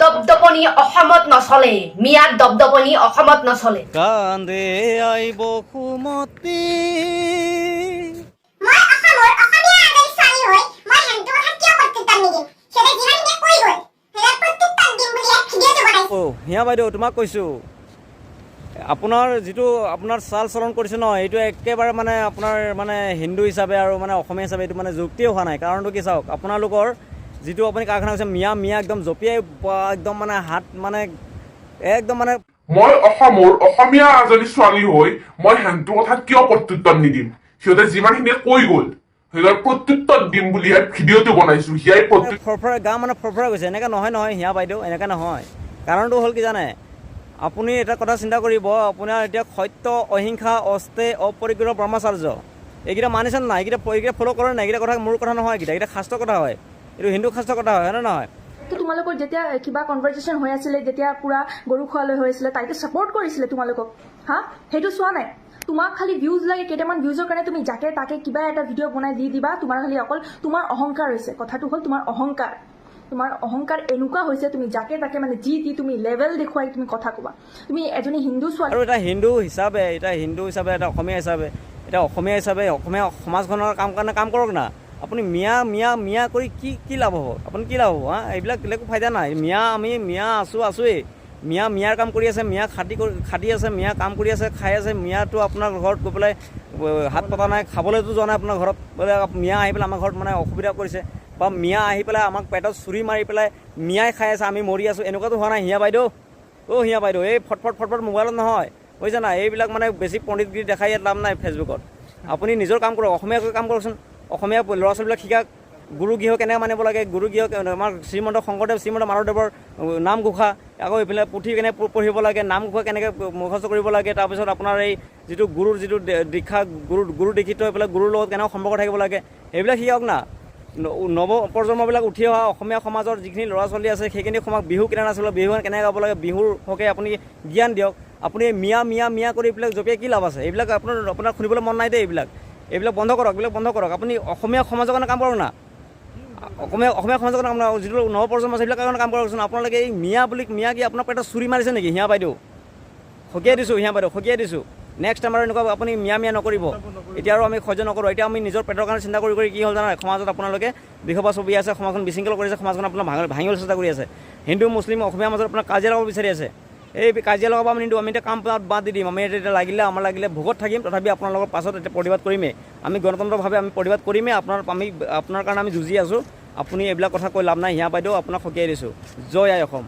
দপদপনি অসমত নচলে। মিয়াৰ দপদপনি অসমত নচলে। কান্দে আই বসুমতী। মই অসমৰ অসমীয়া এজনী ছোৱালী হৈ মই হেনটো কথাত কিয় প্ৰত্যুত্তৰ নিদিম? সিহঁতে যিমানখিনি কৈ গ'ল, সিহঁতে প্ৰত্যুত্তৰ দিম বুলিহে ভিডিঅ'টো বনাইছে। অ' হিয়া বাইদেউ, তোমাক কৈছোঁ, আপোনাৰ যিটো আপোনাৰ চাল চলন কৰিছে ন, এইটো একেবাৰে মানে আপোনাৰ মানে হিন্দু হিচাপে আৰু মানে অসমীয়া হিচাপে এইটো মানে যুক্তিয়ে হোৱা নাই। কাৰণটো কি চাওক, আপোনালোকৰ যিটো আপুনি কাৰখানা কৈছে, মিয়া মিয়া একদম জঁপিয়াই একদম মানে হাত মানে একদম মানে মই অসমৰ অসমীয়া এজনী ছোৱালী হৈ মই হেনটো কথাত কিয় প্ৰত্যুত্তৰ নিদিম? সিহঁতে যিমানখিনি কৈ গ'ল, সিহঁতৰ প্ৰত্যুত্তৰ দিম বুলিহে ভিডিঅ'টো বনাইছো। সিয়াই প্ৰত্যুত্তৰ ফৰফৰাই গা মানে ফৰফৰাই গৈছে। এনেকৈ নহয় নহয় হিয়া বাইদেউ, এনেকৈ নহয়। কাৰণটো হ'ল কি জানে? আপুনি এটা কথা চিন্তা কৰিব, আপোনাৰ এতিয়া সত্য, অহিংসা, অস্তেয়, অপৰিগ্ৰহ, ব্ৰহ্মচাৰ্য, এইকেইটা মানিছে নাই? এইকেইটা এইকেইটা ফ'ল' কৰে নাই? এইকেইটা কথা মোৰ কথা নহয়, এইকেইটা এইকেইটা শাস্ত্ৰ কথা হয়। এইটো হিন্দু শাস্ত্ৰ কথা হয়, হয়নে নহয়? তো তোমালোকৰ যেতিয়া কিবা কনভাৰ্চেশ্যন হৈ আছিলে, যেতিয়া পুৰা গৰু খোৱালৈ হৈ আছিলে, তাইতো ছাপৰ্ট কৰিছিলে তোমালোকক। হা, সেইটো চোৱা নাই? তোমাক খালি ভিউজ লাগে। কেইটামান ভিউজৰ কাৰণে তুমি যাকে তাকে কিবা এটা ভিডিঅ' বনাই দি দিবা। তোমাৰ খালি অকল তোমাৰ অহংকাৰ হৈছে। কথাটো হ'ল তোমাৰ অহংকাৰ, তোমাৰ অহংকাৰ এনেকুৱা হৈছে, তুমি যাকে তাকে মানে যি দি তুমি লেভেল দেখুৱাই তুমি কথা ক'বা। তুমি এজনী হিন্দু ছোৱালী। আৰু এটা হিন্দু হিচাপে, এটা হিন্দু হিচাপে, এটা অসমীয়া হিচাপে, এটা অসমীয়া হিচাপে অসমীয়া সমাজখনৰ কাম কাৰণে কাম কৰক না। আপুনি মিয়া মিয়া মিয়া কৰি কি কি লাভ হ'ব? আপুনি কি লাভ হ'ব? হা, এইবিলাক একো ফাইদা নাই। মিয়া, আমি মিয়া আছোঁ, আছোৱেই। মিয়া মিয়াৰ কাম কৰি আছে, মিয়া খাটি কৰি খাটি আছে, মিয়া কাম কৰি আছে, খাই আছে। মিয়াটো আপোনাৰ ঘৰত গৈ পেলাই হাত পতা নাই, খাবলৈতো যোৱা নাই আপোনাৰ ঘৰত। বোলে মিয়া আহি পেলাই আমাৰ ঘৰত মানে অসুবিধা কৰিছে বা মিয়া আহি পেলাই আমাক পেটত চুৰি মাৰি পেলাই মিয়াই খাই আছে, আমি মৰি আছোঁ, এনেকুৱাতো হোৱা নাই। হিয়া বাইদেউ, অ' হিয়া বাইদেউ, এই ফটফট ফটফট মোবাইলত নহয়, বুজিছা নাই? এইবিলাক মানে বেছি পণ্ডিতগিৰি দেখাই ইয়াত লাভ নাই ফেচবুকত। আপুনি নিজৰ কাম কৰক, অসমীয়াকৈ কাম কৰকচোন। অসমীয়া ল'ৰা ছোৱালীবিলাক শিকাক গুৰু গৃহ কেনেকৈ মানিব লাগে। গুৰু গৃহ আমাৰ শ্ৰীমন্ত শংকৰদেৱ, শ্ৰীমন্ত মাধৱদেৱৰ নামঘোষা, আকৌ এইফালে পুথি কেনেকৈ পঢ়িব লাগে, নামঘোষা কেনেকৈ মুখস্থ কৰিব লাগে, তাৰপিছত আপোনাৰ এই যিটো গুৰুৰ যিটো দীক্ষা, গুৰু গুৰু দীক্ষিত হৈ পেলাই গুৰুৰ লগত কেনেকৈ সম্পৰ্ক থাকিব লাগে, সেইবিলাক শিকাওক না। নৱ প্ৰজন্মবিলাক, উঠি অহা অসমীয়া সমাজৰ যিখিনি ল'ৰা ছোৱালী আছে, সেইখিনি সমাজ বিহু কেনেকৈ নাচিব লাগে, বিহু কেনেকৈ গাব লাগে, বিহুৰ হকে আপুনি জ্ঞান দিয়ক। আপুনি মিয়া মিয়া মিয়া কৰি এইবিলাক জঁপিয়াই কি লাভ আছে? এইবিলাক আপোনাৰ শুনিবলৈ মন নাই দেই। এইবিলাক এইবিলাক বন্ধ কৰক, এইবিলাক বন্ধ কৰক। আপুনি অসমীয়া সমাজৰ কাৰণে কাম কৰক না। অসমীয়া অসমীয়া সমাজৰ কাৰণে কাম কৰক, যিটো নৱপ্ৰজন্ম আছে, সেইবিলাকৰ কাৰণে কাম কৰকচোন। আপোনালোকে এই মিয়া বুলি, মিয়া কি আপোনাৰ পেটত চুৰি মাৰিছে নেকি? হিয়া বাইদেউ, সকীয়াই দিছোঁ, হিয়া বাইদেউ, সকীয়াই দিছোঁ। নেক্সট টাইম আৰু এনেকুৱা আপুনি মিয়া মিয়া নকৰিব। এতিয়া আৰু আমি সহ্য নকৰোঁ। এতিয়া আমি নিজৰ পেটৰ কাৰণে চিন্তা কৰি কৰি কি হ'ল জানা? সমাজত আপোনালোকে বিষবা ছবি আছে, সমাজখন বিশৃংখল কৰিছে, সমাজখন আপোনাৰ ভাঙিবলৈ চেষ্টা কৰি আছে। হিন্দু মুছলিম অসমীয়াৰ মাজত আপোনাৰ কাজিয়া লগাব বিচাৰি আছে। এই কাজিয়া লগাব আমি নিদিওঁ। আমি এতিয়া কাম বাদ দি দিম। আমি এতিয়া লাগিলে আমাৰ লাগিলে ভোকত থাকিম, তথাপি আপোনালোকৰ পাছত এতিয়া প্ৰতিবাদ কৰিমেই। আমি গণতন্ত্ৰভাৱে আমি প্ৰতিবাদ কৰিমেই। আপোনাৰ আমি আপোনাৰ কাৰণে আমি যুঁজি আছোঁ। আপুনি এইবিলাক কথা কৈ লাভ নাই। হিয়া বাইদেউ, আপোনাক সকীয়াই দিছোঁ। জয় আই অসম।